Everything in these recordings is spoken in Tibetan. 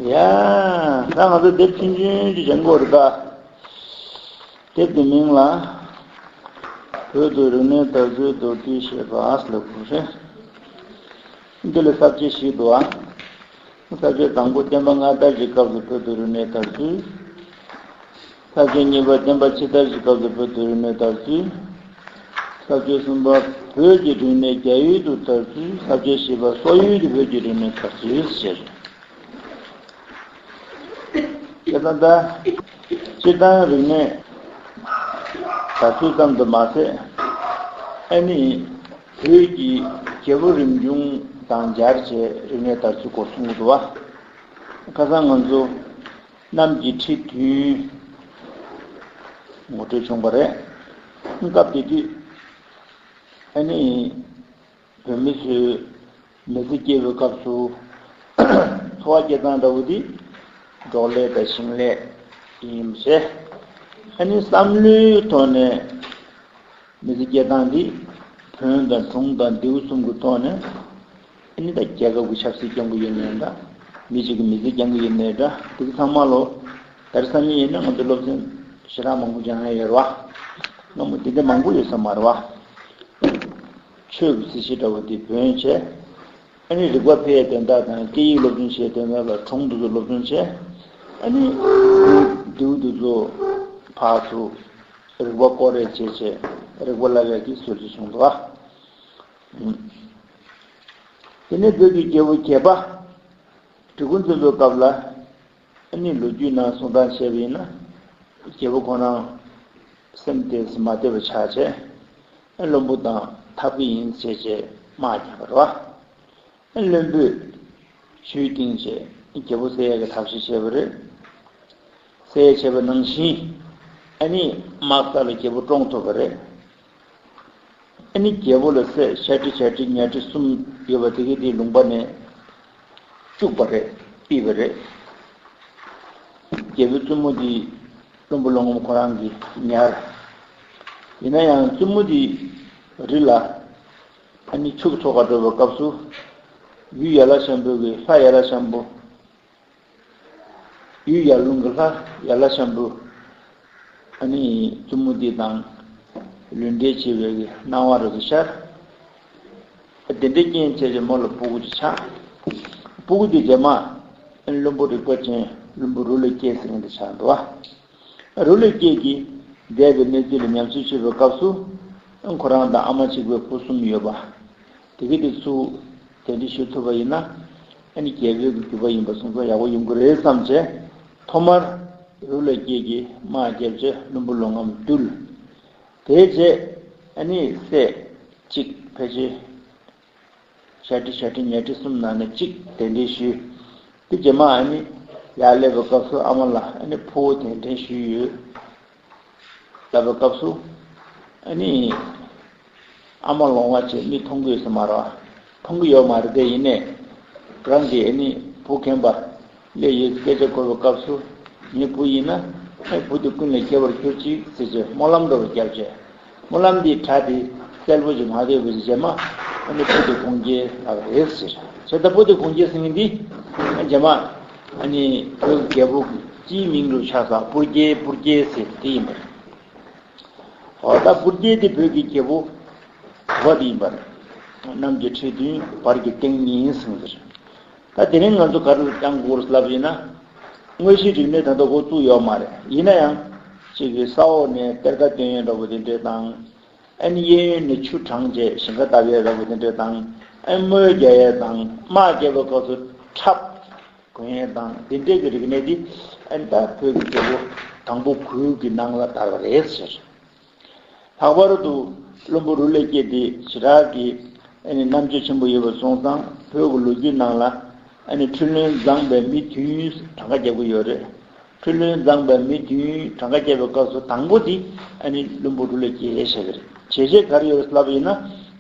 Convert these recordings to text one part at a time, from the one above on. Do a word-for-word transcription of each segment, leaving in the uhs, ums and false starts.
ཡ། ད་ང་ཚོ་དེབ་ཆུང་ཆུང་ཅིག་སྦྱང་དགོས་རེད་ད། དེབ་དེ་མིང་ལ། བོད་དུ་རིག་གནས་དར་ཚུལ་མདོར་བསྡུས་ཞེས་པ་ལབ་དགོས་རེད། འདི་ལ་ས་བཅད་བཞི་འདུག་ཨ། ས་བཅད་དང་པོ་བསྟན་པ་སྔ་དར་གྱི་སྐབས་སུ་བོད་དུ་རིག་གནས་དར་ཚུལ། ས་བཅད་གཉིས་པ་བསྟན་པ་ཕྱི་དར་གྱི་སྐབས་སུ་བོད་དུ་རིག་གནས་དར་ཚུལ། ས་བཅད་གསུམ་པ་བོད་ཀྱི་རིག་གནས་རྒྱ་ཡུལ་དུ་དར་ཚུལ། ས་བཅད་བཞི་པ་སོག་ཡུལ་དུ་བོད་ཀྱི་རིག་གནས་དར་ཚུལ་ཞེས་རེད། དེ་ལྟར་ད་སྤྱིར་བཏང་རིག་གནས་དར་ཚུལ་ཙམ་དུ་མ་ཟད། ཨ་ནི་བོད་ཀྱི་རྒྱལ་པོ་རིམ་བྱུང་དང་སྦྱར་བྱས་རིག་གནས་དར་ཚུལ་སྐོར་གསུང་གི་འདུག་བ། ཁ་སང་ང་ཚོ་གནམ་གྱི་ཁྲི་བདུན་ངོ་སྤྲོད་བྱུང་བ་རེད། སྐབས་དེ་དུས་ཨ་ནི་བོད་མི་ཚོས་མི་ཚེ་སྐྱེལ་བའི་སྐབས་སུ་འཚོ་བ་སྐྱེལ་སྟངས་འདྲ་བོ་འདི་འབྲོག་ལས་དང་ཞིང་ལས་ཡིན་པ་བྱས། ཨ་ནི་བསམ་བློའི་ཐོག་ནས་མི་ཚེ་སྐྱེལ་སྟངས་འདི་བོན་དང་གྲུང་དང་མདེའུ་གསུམ་གྱི་ཐོག་ནས། ཨ་ནི་ད་རྒྱལ་ཁབ་ཀྱི་ཆབ་སྲིད་སྐྱོང་གི་ཡིན་ནའི་འདྲ། མི་གཅིག་གི་མི་ཚེ་སྐྱོང་གི་ཡིན་ནའི་འདྲ། དེ་གི་ཚང་མ་ལོ། ད་རེས་སང་ཉིན་ཡིན་ན་ང་ཚོ་སློབ་ཚན་ཞེ་དྲག་མང་པོ་སྦྱང་ཡ་ཡོད་རེད་བ། སྔ་མོ་དེ་འདྲ་མང་པོ་ཡོད་ས་མ་རེད་བ། ཆོས་ཀྱི་སྲིད་ཞི་འདྲ་བོ་དེ་བོན་བྱས། ཨ་ནི་རིག་པ་འཕེལ་ཡའི་དོན་དག་དང་སྐད་ཡིག་སློབ་སྦྱོང་བྱེད་དོན་དག་ལ་གྲུང་དུ་ཚོ་སློབ་སྦྱོང་བྱས། ཨ་ནི་མདེའུ་དུ་ཚོ་ཕར་ཚུར་རིག་པ་སྐོར་རེ་བྱས་བྱས་རིག་པ་བསླབ་ཡ་གི་སྲོལ་ཞིག་བྱུང་འདུག་བ། དེ་ནས་བོད་ཀྱི་རྒྱལ་པོ་བརྒྱད་པ་གྲི་གུམ་བཙན་པོའི་སྐབས་ལ། ཨ་ནི་ལོ་རྒྱུས་ནང་གསུང་སྟངས་བྱས་པ་ཡིན་ན། རྒྱལ་པོ་ཁོ་རང་སེམས་དེ་མ་བདེ་བ་ཆགས་བྱས། ཨ་བློན་པོ་དང་འཐབ་ཀྱི་ཡིན་ཟེར་བྱས་དམག་རྒྱག་པ་རེད་བ། ཨ་བློན་པོས་ཇུས་བཏིང་བྱས་རྒྱལ་པོ་བསད་ཡས་ཀྱི་ཐབས་ཤེས་བྱས་པ་རེད། བསད་ཡས་བྱས་པ་ནང་བཞིན། ཨ་ནི་དམག་ས་ལ་རྒྱལ་པོ་བཀྲོངས་ཐུབ་པ་རེད། ཨ་ནི་རྒྱལ་པོ་ལ་སྲས་ཤ་ཁྲི་ཞལ་ཁྲི་ཉ་ཁྲི་གསུམ་ཡོད་པ་དེ་གའི་དེའི་ལུང་པ་ནས་བཅུག་པ་རེད། ཕུད་པ་རེད། རྒྱལ་པོའི་བཙུན་མོ་དེ་བློན་པོ་བློན་ངོར་ཁོ་རང་གིས་ཉར། ཡིན་ན་ཡང་བཙུན་མོ་དེ་རི་ལ་ཨ་ནི་ཆུ་གི་ཚོགས་ཁར་འགྲོ་བའི་སྐབས་སུ། ཡུལ་ཡར་ལ་ཤམ་བུ་གི་ལྷ་ཡར་ལ་ཤམ་བུ། ཡུལ་ཡར་ཀླུང་གི་ལྷ་ཡར་ལ་ཤམ་བུ། ཨ་ནི་བཙུན་མོ་འདི་དང་ལུས་འབྲེལ་བྱེད་པའི་སྣང་བ་རུ་ཤར། དེ་འདྲའི་རྐྱེན་བྱས་ཏེ་མོ་ལ་སྤུ་གུ་ཅིག་ཆགས། སྤུ་གུ་དེ་རྗེས་མ་བློན་པོ་རིག་པ་ཅན་བློན་པོ་རུ་ལས་སྐྱེས་ཟེར་མཁན་དེ་ཆགས་འདུག་བ། རུ་ལས་སྐྱེས་ཀྱིས་འདས་པའི་གནས་ཚུལ་ལ་ཉམས་སུ་བཅུག་པའི་སྐབས་སུ། ཁོ་རང་དང་ཨ་མ་གཅིག་པའི་བུ་གསུམ་ཡོད་པ། དེ་གི་དེ་ཚུར་དེ་འདྲ་ཞུ་ཐུབ་པ་ཡིན་ན། ཨ་ནི་རྒྱལ་པོའི་གི་རྒྱུ་བ་ཡིན་པ་སོང་ཙང་ཡག་པོ་ཡོང་གི་རེད་བསམ་བྱས། ཐོག་མར་རུ་ལས་སྐྱེས་ཀྱིས་དམག་བརྒྱབ་བྱས་བློན་པོ་བློན་ངོར་བཏུལ། དེའི་རྗེས་ཨ་ནི་སྲས་གཅིག་ཕལ་ཆེར་ཤ་ཁྲི་ཤ་ཁྲི་ཉ་ཁྲི་གསུམ་ནང་ནས་གཅིག་གདན་འདྲེན་ཞུས། དེ་རྗེས་མ་ཨ་ནི་ཡར་སླེབས་པའི་སྐབས་སུ་ཨ་མ་ལ་ཨ་ནི་ཕུ་བོ་གདན་འདྲེན་ཞུས་ཡོད། ལབ་པའི་སྐབས་སུ། ཨ་ནི། ཨ་མ་ལོང་བ་བྱས་མི་མཐོང་གི་ཡོད་ས་མ་རེད་བ། མཐོང་གི་ཡོད་མ་རེད་དེ་ཡིན་ནས། རང་གིས་ཨ་ནི་བུ་མཁྱེན་པ་སླེབས་ཡོད་སྐད་ཆ་གོ་བའི་སྐབས་སུ། ངའི་བུ་ཡིན་ན། ཨ་བུ་དེ་ཀུན་ལས་ཁྱད་པར་གྱུར་ཅིག་ཟེར་བྱས་སྨོན་ལམ་འདྲ་བོ་བརྒྱབ་བྱས། སྨོན་ལམ་འདིའི་སྒྲ་དེ་གསལ་པོ་ཅིག་མ་ཐོས་པའི་རྗེས་མ། ཨ་ནི་བུ་དེ་གུང་རྒྱལ་ལབ་རེད་ཟེར། བྱས་ད་བུ་དེ་གུང་རྒྱལ་ཟེར་མཁན་འདི། ཨ་རྗེས་མ། ཨ་ནི་བོད་ཀྱི་རྒྱལ་པོ་གི་སྤྱིའི་མིང་དུ་ཆགས་ས་སྤུར་རྒྱལ་སྤུར་རྒྱལ་ཟེར་དེ་ཡིན་པ་རེད། འོ་ད་སྤུར་རྒྱལ་དེ་བོད་ཀྱི་རྒྱལ་པོ་བ་དེ་ཡིན་པ་རེད། གནམ་གྱི་ཁྲི་བདུན་བར་གྱི་སྟེང་གཉིས་ཟེར་གྱི་རེད། ད་དེ་རིང་ང་ཚོ་ག་རེ་ལ་བསྐྱང་དགོས་ལབ་ཡིན་ན། དངོས་གཞིའི་རིག་གནས་ད་ལྟ་འགོ་བཙུགས་ཡོད་མ་རེད། ཡིན་ན་ཡང་། གཅིག་གི་ས་འོག་ནས་གཏེར་ཁ་བཏོན་ཡས་འདྲ་བོ་དེ་འདྲས་དང་། ཨ་ནི་གཡས་གཡོན་ནས་ཆུ་དྲངས་བྱས་ཞིང་ཁ་བཏབ་ཡས་འདྲ་བོ་དེ་འདྲས་དང་། ཨ་ནི་རྨོས་རྒྱག་ཡས་དང་དམག་རྒྱག་པའི་སྐབས་སུ་ཁྲབ། གོན་ཡས་དང་དེ་འདྲས་ཀྱི་རིག་གནས་འདི་ཨ་ནི་ད་བོད་ཀྱི་རྒྱལ་པོ་དང་པོ་དགུ་གི་ནང་ལ་དར་བ་རེད་ཟེར། ལྷག་པར་དུ་བློན་པོ་རུ་ལས་སྐྱེས་དེ་ཞེ་དྲག་གི་ཨ་ནི་རྣམ་དཔྱོད་ཆེན་པོ་ཡོད་པ་སོང་ཙང་བོད་ཀྱི་ལོ་རྒྱུས་ནང་ལ་ཨ་ནི་འཕྲུལ་བློན་མཛངས་པའི་མི་བདུན་གྲངས་ཀ་རྒྱག་གི་ཡོད་རེད། འཕྲུལ་བློན་མཛངས་པའི་མི་བདུན་གྲངས་ཀ་རྒྱག་པའི་སྐབས་སུ་དང་པོ་དེ་ཨ་ནི་བློན་པོ་རུ་ལས་སྐྱེས་བྱས་པ་རེད། བྱས་རྗེས་ག་རེ་ཡོད་ལབ་ཡིན་ན་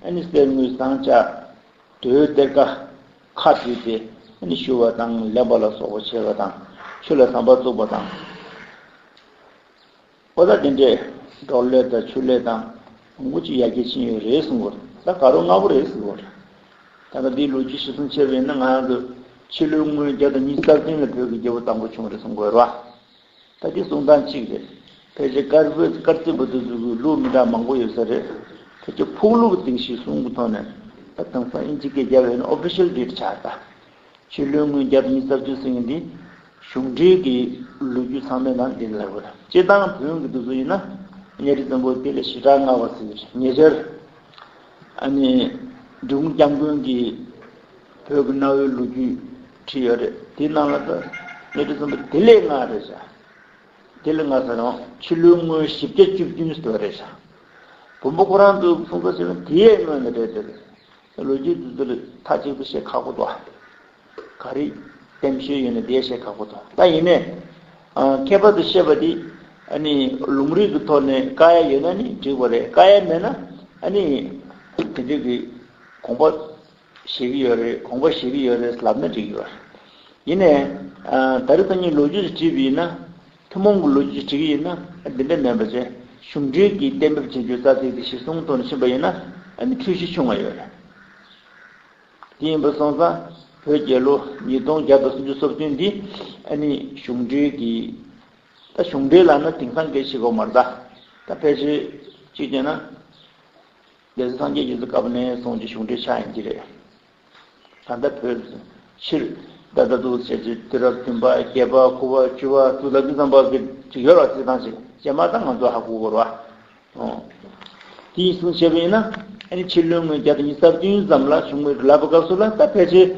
ཨ་ནི་གསེར་དངུལ་ཟངས་ལྕགས། རྡོའི་གཏེར་ཁ་ཁ་བྲིས་ཏེ་ཨ་ནི་ཞུ་བ་དང་ལེན་པ་ལ་སོགས་པ་བྱས་པ་དང་ཆོས་ལ་ཟམ་པ་བཙུགས་པ་དང་། ཨོ་ད་དེ་འདྲས་འབྲོག་ལས་དང་ཆུ་ལས་དང་མང་པོ་ཅིག་ཡར་རྒྱས་ཕྱིན་ཡོད་རེད་གསུང་གི་རེད། ད་ག་རོ་ལྔ་པོ་རེད་གསུང་གི་རེད། ད་ལྟ་འདིའི་ལོ་རྒྱུས་ཞིབ་གསུང་བྱས་པ་ཡིན་ན་ང་རང་ཚོ་ ཕྱི་ལོའི་སྔོན་བརྒྱ་དང་ཉི་ཤུ་རྩ་བདུན་ལ་བོད་ཀྱི་རྒྱལ་པོ་དང་པོ་བྱུང་བ་རེད་གསུང་དགོས་རེད་བ། ད་འདི་གསུང་སྟངས་གཅིག་རེད། ཕལ་ཆེར་དཀར་པོའི་དཀར་རྩི་པ་དེ་ཚོ་གི་ལུགས་མི་འདྲ་མང་པོ་ཡོད་ས་རེད། ཕལ་ཆེར་ཕུག་ལུགས་སྡིངས་ཤིང་གསུང་གི་ཐོག་ནས་ད་དེང་སང་དབྱིན་ཇི་སྐད་རྒྱབ་ཡོད་ན་ཨོ་ཕི་ཤལ་ཌེ་ཊི་ཆགས་ད། ཕྱི་ལོའི་སྔོན་བརྒྱ་དང་ཉི་ཤུ་རྩ་བདུན་ཟེར་མཁན་འདི་གཞུང་འབྲེལ་གྱི་ལོ་རྒྱུས་ཚང་མའི་ནང་འདི་ལ་ལབ་དགོས་རེད། སྤྱིར་བཏང་བོན་གྱི་དེ་ཚོ་ཡིན་ན་གཉའ་ཁྲི་བཙན་པོ་དེ་ལས་ཞེ་དྲག་སྔ་བ་ཟེར་གྱི་རེད། ཉེ་ཆར་ཨ་ནི་འབྲི་གུང་སྐྱབས་མགོན་གྱིས་བོད་ཀྱི་གནའ་བོའི་ལོ་རྒྱུས་བྲིས་ཡོད་རེད། དེའི་ནང་ལ་ད་གཉའ་ཁྲི་བཙན་པོ་དེ་ལས་སྔ་རེད་ཤག་དེ་ལས་སྔ་ཟེར་རུང་ཕྱི་ལོའི་སྔོན་བཞི་བརྒྱ་བཅུ་བདུན་ཟེར་བ་རེད་ཤག་བོན་པོ་ཁོ་རང་ཚོའི་གསུང་ཚུལ་བྱས་ན་དེའི་སྔོན་ལ་རེད་དེ། ལོ་རྒྱུས་འདི་ཚོ་ལ་མཐའ་གཅིག་ཏུ་བཤད་ཁག་པོ་འདུག་ག་རེ་གཏམ་ཤོད་ཡོད་ན་དེ་བཤད་ཁག་པོ་འདུག་ད་ཡིན་ནའི་ཨ་མཁས་པ་ཚོས་བཤད་པ་འདི་ཨ་ནི་ལུང་རིགས་ཀྱི་ཐོག་ནས་བཀག་ཡ་ཡོད་ན་ནི་འགྲིག་པ་རེད། བཀག་ཡ་མེད་ན་ཨ་ནི་དེ་འདྲ་གི་དགོངས་པ་བཞེས་ཀྱི་ཡོད་རེད། དགོངས་པ་བཞེས་ཀྱི་ཡོད་རེད་ལབ་ན་འགྲིག་གི་ཡོད་རེད། ཡིན་ནའི་ཨ་ད་རེས་ད་ངས་ལོ་རྒྱུས་ཤིག་བྲིས་པ་ཡིན་ན། ཐུན་མོང་གི་ལོ་རྒྱུས་བྲིས་ཀྱི་ཡིན་ན་འདི་འདྲ་མིན་པ་བྱས། གཞུང་འབྲེལ་གྱི་གཏན་འབེབས་བྱེད་རྒྱུ་རྩ་ཚིག་དེ་གཞིར་བཟུང་ཐོག་ནས་ཕྱིན་པ་ཡིན་ན་ཨ་ནི་འཁྲུལ་གཞི་ཆུང་བ་ཡོད་རེད། དེ་ཡིན་པ་སོང་ཙང་བོད་རྒྱལ་ལོ་ཉིས་སྟོང་བརྒྱ་དང་སུམ་ཅུ་སོ་བདུན་འདི་ཨ་ནི་གཞུང་འབྲེལ་གྱི། ད་གཞུང་འབྲེལ་ལབ་ན་དེང་སང་སྐད་ཆ་བཤད་དགོས་མ་རེད་ད། ད་ཕལ་ཆེར་གཅིག་བྱས་ན། རྒྱལ་སྲས་སངས་རྒྱས་རྒྱ་མཚོའི་སྐབས་ནས་བཟུང་སྟེ་གཞུང་འབྲེལ་ཆགས་ཡིན་གྱི་རེད། ད་ལྟ་བོད་ཕྱིར་ད་ལྟ་འདུག་བྱས་ཚེ་དུས་རབས་བདུན་པ་བརྒྱད་པ་དགུ་པ་བཅུ་པ་དུ་ལ་གི་ཙམ་པ་གི་ཅིག་ཡོད་ར་ཅིག་དང་ཅིག་རྗེས་མ་ད་ང་ཚོ་ཧ་གོ་དགོས་ར། ཨོ། དེ་ཡིན་གསུངས་བྱས་པ་ཡིན་ན་ཨ་ནི་ཕྱི་ལོའི་སྔོན་བརྒྱ་དང་ཉི་ཤུ་རྩ་བདུན་ཙམ་ལ་བྱུང་བའི་ལབ་པ་སྐབས་སུ་ལ་ད་ཕལ་ཆེར་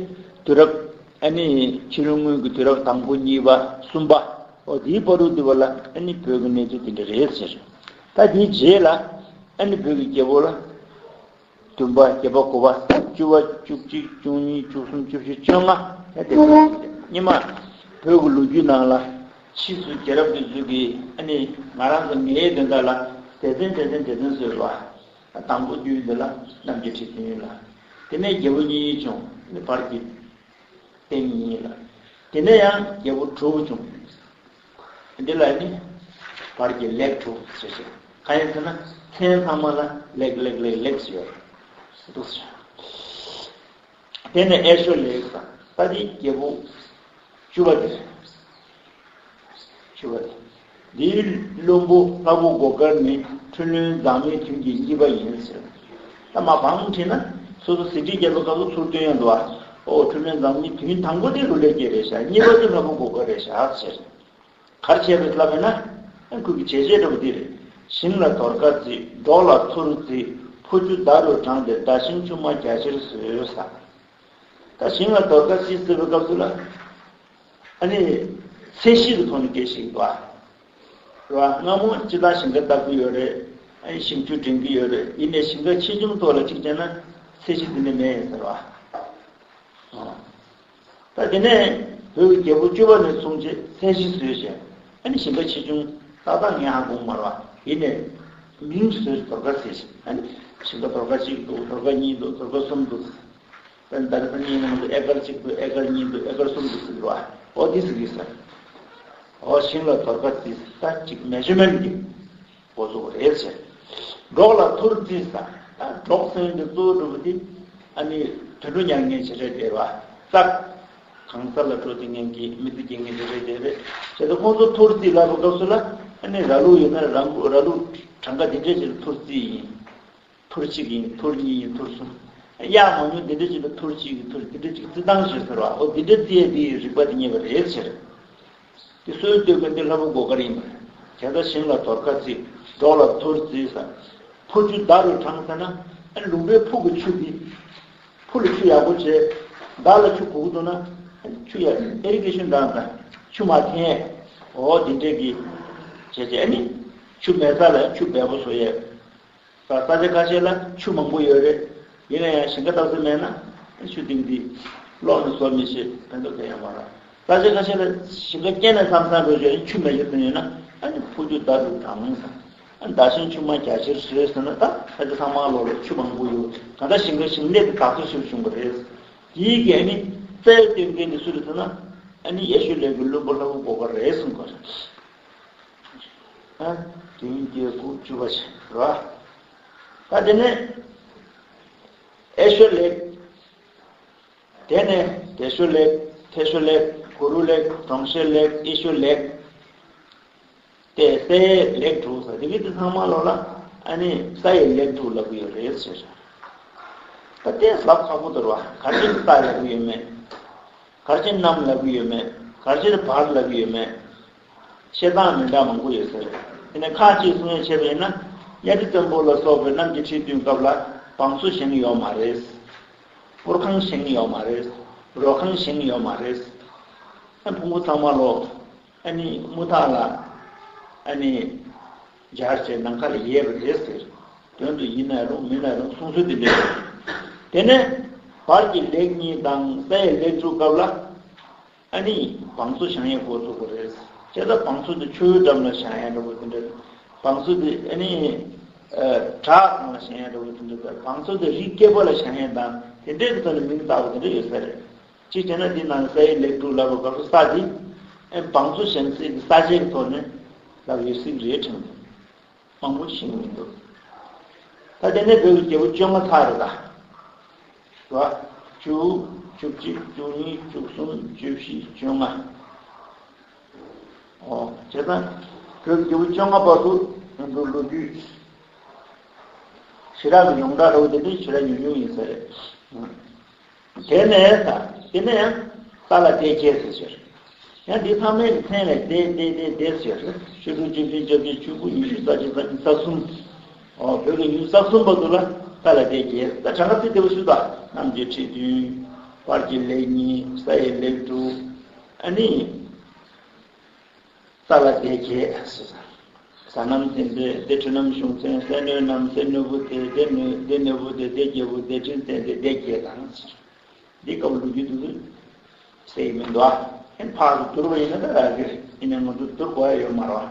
དུས་རབས་ཨ་ནི་ཕྱི་ལོའི་སྔོན་གྱི་དུས་རབས་དང་པོ་གཉིས་པ་གསུམ་པ་ཨོ་དེའི་བར་དུ་འདི་བ་ལ་ཨ་ནི་བོད་ཀྱི་གནས་ཚུལ་དེ་འདྲ་རེད་ཟེར། ད་དེའི་རྗེས་ལ་ཨ་ནི་བོད་ཀྱི་རྒྱལ་པོ་ལ། བདུན་པ་བརྒྱད་པ་དགུ་པ་བཅུ་པ་བཅུ་གཅིག་བཅུ་གཉིས་བཅུ་གསུམ་བཅུ་བཞི་བཅོ་ལྔ་ཡ་དེ་ཚོ་རེད། སྔོན་མ་བོད་ཀྱི་ལོ་རྒྱུས་ནང་ལ་ཕྱིས་སུ་རྒྱལ་རབས་དེ་ཚོ་གིས་ཨ་ནི་ང་རང་ཚོ་ངའི་དོན་དག་ལ་སྡེ་ཚན་སྡེ་ཚན་སྡེ་ཚན་བཟོས་པ། དང་པོ་རྒྱུད་འདི་ལ་རྣམ་རྒྱལ་ཁྲི་བདུན་ལ། དེ་ནས་རྒྱལ་པོ་གཉིས་བྱུང་ནི་བར་གྱི་བསྟན་གཉིས་ལ། དེ་ནས་ཡང་རྒྱལ་པོ་དྲུག་བྱུང་། འདི་ལ་ནི་བར་གྱི་ལེགས་དྲུག་ཟེར་ཞིང་གང་ཡིན་ཟེར་ན་མཚན་ཚང་མ་ལ་ལེགས་ལེགས་ལེགས་ལེགས་ཟེར་ཡོད་རེད། དེ་ནས་ཨེ་ཤོ་ལེགས་དང་ད་འདི་རྒྱལ་པོ་བཅུ་པ་དེ་རེད། བཅུ་པ་དེ། འདིའི་བློན་པོ་ལྷ་བུ་སྒོ་དཀར་ནི་འཁྲུལ་བློན་མཛངས་མའི་ཐུན་གྱི་གཉིས་པ་ཡིན་ཟེར། ད་མ་བང་ཁྲིད་ན་སོ་སོ་ཟིན་བྲིས་རྒྱལ་པོ་སྐབས་སུ་ཚུར་སྟོན་ཡང་འདུག་ཨ། ཨོ་འཁྲུལ་བློན་མཛངས་མའི་ཐུན་དང་པོ་དེ་ལོ་ལེགས་རྒྱལ་རེད་ཤག་གཉིས་པ་དེ་ལྷ་བུ་སྒོ་དཀར་རེད་ཤག་ཟེར། གར་བྱས་པའི་ལྷ་བས་ན་ཁུ་གི་བྱས་རྗེས་འདྲ་པོ་འདི་རེད། ཞིང་ལ་དོར་ཁ་བརྩིས་འབྲོག་ལ་ཐུར་བརྩིས་ཕོ་ཆུ་མདའ་རུ་དྲངས་ཏེ་མདའ་ཤིང་ཆུ་མ་རྒྱ་ཆེར་བཟོས་ས། ད་ཞིང་ལ་དོར་ཁ་བརྩིས་ཟེར་བའི་སྐབས་སུ་ལ། ཨ་ནི་ཚད་གཞི་གི་ཐོག་ནས་སྐད་ཤིག་འདུག་ཨ། རེད་བ། སྔ་མོ་སྤྱི་བཏང་ཞིང་ཁ་བཏབ་ཀྱི་ཡོད་རེད། ཨ་ནི་ཞིང་ཆུ་འདྲེན་གྱི་ཡོད་རེད། ཡིན་ནའི་ཞིང་ཁ་ཆེ་ཆུང་ཐོག་ལ་གཅིག་བྱས་ན་ཚད་གཞི་འདི་ནས་མེད་ཡིན་ཟེར་བ། ཨ། ད་དེ་ནས་བོད་ཀྱི་རྒྱལ་པོ་བཅུ་པ་ནས་བཟུང་བྱས་ཚད་གཞི་བཟོས་བྱས་ཨ་ནི་ཞིང་ཁ་ཆེ་ཆུང་ཏག་ཏག་ངས་ཧ་གོ་མ་རེད་བ། ཡིན་ནའི་མིང་བཟོས་དོར་ཁ་ཟེར་བྱས་ཨ་ནི་ཞིང་ཁ་དོར་ཁ་གཅིག་འདུག་དོར་ཁ་གཉིས་འདུག་དོར་ཁ་གསུམ་འདུག་ད་ད་རེས་ད་ཉིན་ནང་དུ་ཨེ་ཀར་གཅིག་ཏུ་ཨེ་ཀར་གཉིས་ཏུ་ཨེ་ཀར་གསུམ་ཏུ་ཟེར་བ། འོ་འདི་ཟེར་གྱི་ཟེར། འོ་ཞིང་ལ་དོར་ཁ་རྩིས་ད་གཅིག་མེ་ཇར་མེན་གྱི་འགོ་བཙུགས་རེད་ཟེར། འབྲོག་ལ་ཐུར་རྩིས་ས་ད་འབྲོག་ཟེར་འདི་གཙོ་བོ་གྲུབ་པ་འདི་ཨ་ནི་དུད་འགྲོ་ཉར་མཁན་ཆེ་ཆེ་རེད་བ། ས་གང་ས་ལ་འགྲོ་དེ་མཁན་གྱི་མི་ཚེ་སྐྱེལ་མཁན་ཆེ་ཆེ་རེད་རེད། བྱས་ཙང་ཁོང་ཚོ་ཐུར་རྩིས་ལབ་པའི་སྐབས་སུ་ལ་ཨ་ནི་ར་ལུག་ཡོད་ན་ར་ལུག་ར་ལུག་གྲངས་ཀ་འདི་འདྲས་ཅིག་ལ་ཐུར་རྩིས་ཡིན། ཐུར་གཅིག་ཡིན་ཐུར་གཉིས་ཡིན་ཐུར་གསུམ། གཡག་མང་ཉུང་འདི་འདྲ་ཅིག་ལ་ཐུར་གཅིག་ཡིན་ཐུར་འདི་འདྲ་ཅིག་རྩི་སྟངས་ཞེས་ཟེར་བ་འོ་འདི་འདྲ་རྩི་ཡས་འདི་ཡི་རིག་པ་འདི་རྙེད་པ་རེད་ཟེར། འདི་སྲོལ་གཏོད་མཁན་འདི་ལྷ་བུ་སྒོ་དཀར་ཡིན་པ་རེད། དེ་ལྟར་ཞིང་ལ་དོར་ཁ་རྩིས་འབྲོག་ལ་ཐུར་རྩིས་ས། ཕོ་ཆུ་མདའ་རུ་དྲངས་ས་ན་ཨ་ལུང་པའི་ཕུག་གི་ཆུ་འདི། ཕུ་ལ་ཆུ་ཡག་པོ་བྱས། མདའ་ལ་ཆུ་གུག་འདུག་ན་ཨ་ཆུ་ཡག་ཨེ་རི་གེ་ཤོན་དང་དང་ཆུ་མ་འཐེན། འོ་འདི་འདྲས་ཀྱི་བྱས་བྱས་ཨ་ནི་ཆུ་མེད་ས་ལ་ཆུ་འབེལ་པོ་བཟོ་ཡས། ས་ས་ཆ་ཁ་ཤས་ལ་ཆུ་མང་པོ་ཡོད་རེད། ཡིན་ན་ཡང་ཞིང་ཁ་བཏབ་ས་མེད་ན་ཆུ་གཏིང་འདི་གློག་ནི་བཟོ་མི་ཤེས་ཕན་ཐོགས་གང་ཡང་མ་རག་ས་ཆ་ཁ་ཤས་ལ་ཞིང་ཁ་སྐྱེ་ནས་མཚམས་མཚམས་འགྲོ་བྱས་ཆུ་མེད་ཡོད་དུ་ཡོད་ན་ཨ་ནི་ཕུ་ཆུ་མདའ་རུ་དྲངས་ས། ཨ་ནི་མདའ་ཤིང་ཆུ་མ་རྒྱ་ཆེར་བཟོས་ཟེར་ན་ད་ས་ཆ་ཚང་མ་ལོག་ལ་ཆུ་མང་པོ་ཡོད་གང་ལྟར་ཞིང་ཁ་ཞིང་ལས་དེ་དག་ཐེར་ཞིག་བྱུང་བ་རེད། དེའི་གི་ཨ་ནི་རྩ་བའི་སྟོན་མཁན་དེ་སུ་རེད་ཟེར་ན་ཨ་ནི་ཡེ་ཤུ་ལས་ཀྱི་བློན་པོ་ལྷ་བུ་སྒོ་དཀར་རེད་གསུངས་པ་རེད། ཨ། དུས་ཡུན་བརྒྱད་དགུ་བཅུ་པ་ཞིག་རེད་བ། ད་དེ་ནས་ཨེ་ཤོ་ལེགས། དེ་ནས་དེ་ཤོ་ལེགས། ཐེ་ཤོ་ལེགས། གུ་རུ་ལེགས། གྲོང་ཤེར་ལེགས། ཨེ་ཤོ་ལེགས། དེ་སའི་ལེགས་དྲུག་ཟེར་དེ་གི་དེ་ཚང་མ་ལོ་ལ་ཨ་ནི་ས་ཡི་ལེགས་དྲུག་ལབ་ཀྱི་ཡོད་རེད་ཟེར། ད་དེ་ཟབ་ཁག་པོ་འདུག་བ། ག་རེ་ས་ལབ་ཀྱི་ཡོད་མེད། ག་རེ་གནམ་ལབ་ཀྱི་ཡོད་མེད། ག་རེ་བར་ལབ་ཀྱི་ཡོད་མེད། བཤད་སྟངས་མི་འདྲ་མང་པོ་ཡོད་ས་རེད། དེ་ནས་ཁག་ཅིག་གསུང་ཡས་བྱས་པ་ཡིན་ན། གཉའ་ཁྲི་བཙན་པོ་ལ་སོགས་པའི་གནམ་གྱི་ཁྲི་བདུན་སྐབས་ལ་བང་སོ་བཞེངས་ཡོད་མ་རེད། སྤོར་ཁང་བཞེངས་ཡོད་མ་རེད། རོ་ཁང་བཞེངས་ཡོད་མ་རེད། ཨ་ཕུང་པོ་ཚང་མ་ལོ། ཨ་ནི་དམུ་ཐག་ལ། ཨ་ནི། སྦྱར་བྱས་ནམ་མཁའ་ལ་ཡལ་བ་རེད་ཟེར། དོན་དུ་ཡིན་ན་རུང་མིན་ན་རུང་གསུང་སྲོལ་དེ་འདྲ་ཡོད། དེ་ནས་བར་གྱི་ལེགས་གཉིས་དང་སའི་ལེགས་དྲུག་སྐབས་ལ། ཨ་ནི་བང་མཛོད་བཞེངས་ཡས་འགོ་བཙུགས་པ་རེད། བྱས་ཙང་བང་མཛོད་དེ་ཆུ་བོའི་འགྲམ་ལ་བཞེངས་ཡས་འདྲ་བོ་དེ་འདྲ། བང་མཛོད་དེ་ཨ་ནི། ཨ། བྲག་སྒང་ལ་བཞེངས་ཡས་འདྲ་བོ་དེ་འདྲ་དང་། བང་མཛོད་དེ་རི་སྐེད་པ་ལ་བཞེངས་ཡས་དང་དེ་འདྲའི་ཐོག་ནས་མིང་བཏགས་པ་དེ་འདྲ་ཡོད་ས་རེད། གཅིག་བྱས་ན་འདི་ནང་སའི་ལེགས་དྲུག་ལབ་པ་སྐབས་སུ་ས་འདི། ཨེ་བང་མཛོད་བཞེངས་སའི་གི་ས་ཆའི་ཐོག་ནས་ལབ་ཡོད་སྲིད་རེད་དྲན་འདུག་མང་པོ་ཤེས་ཀྱི་མི་འདུག་ད་དེ་ནས་བོད་ཀྱི་རྒྱལ་པོ་བཅོ་ལྔ་ཚར་རེད་ད། རེད་བ། བཅུ། བཅུ་གཅིག་བཅུ་གཉིས། བཅུ་གསུམ། བཅུ་བཞི། བཅོ་ལྔ། ཨོ། བྱས་ཙང་བོད་ཀྱི་རྒྱལ་པོ་བཅོ་ལྔ་བར་དུ་ང་ཚོ་ལོ་རྒྱུས་ཞེ་དྲག་གི་ཡོངས་གྲགས་འདྲ་བོ་དེ་འདྲ་ཞེ་དྲག་ཉུང་ཉུང་ཡིན་ས་རེད། དེ་ནས་ད། དེ་ནས་ཡང་ས་ལ་བདེ་རྒྱས་ཟེར་ཟེར། ཡང་འདི་ཚང་མའི་གི་མཚན་ལ་བདེ་བདེ་བདེ་བདེ་ཟེར། ཆུ་ཕྲུག་བཅུ་བདུན་བཅོ་བརྒྱད་ཆུ་བོ་ཉི་ཤུ་རྩ་གཅིག་རྩ་གཉིས་རྩ་གསུམ། ཨོ། བོད་ཀྱི་ཉི་ཤུ་རྩ་གསུམ་བར་དུ་ལ་ས་ལ་བདེ་རྒྱས། ད་གྲངས་ཀ་ཚིག་དེ་བ་ཞུ་དང་། གནམ་གྱི་ཁྲི་བདུན། བར་གྱི་ལེགས་གཉིས། ས་ཡི་ལེགས་དྲུག་ཨ་ནི། ས་ལ་བདེ་རྒྱས་ཟེར། ས་རྣམས་བདེ་བདེ་བདེ། ཁྲི་རྣམས་གཞུང་བཙན། སའི་སྣོད་རྣམས་སའི་སྣོད་པོ་བདེ། བདེ་སྣོད་བདེ་སྣོད་པོ་བདེ། བདེ་རྒྱལ་པོ་བདེ། ཁྲི་བཙན་བདེ། བདེ་རྒྱས་དང་ཟེར། འདི་སྐབས་ལོ་རྒྱུས་དེ་ཚོ་གསལ་གྱི་མི་འདུག་ཨ། ཨེ་ཕར་དུ་བསྡུར་བ་ཡིན་ན་ད་རག་གི་རེད། ཡིན་ནའི་ང་ཚོ་བསྡུར་དགོས་ཡ་ཡོད་མ་རེད་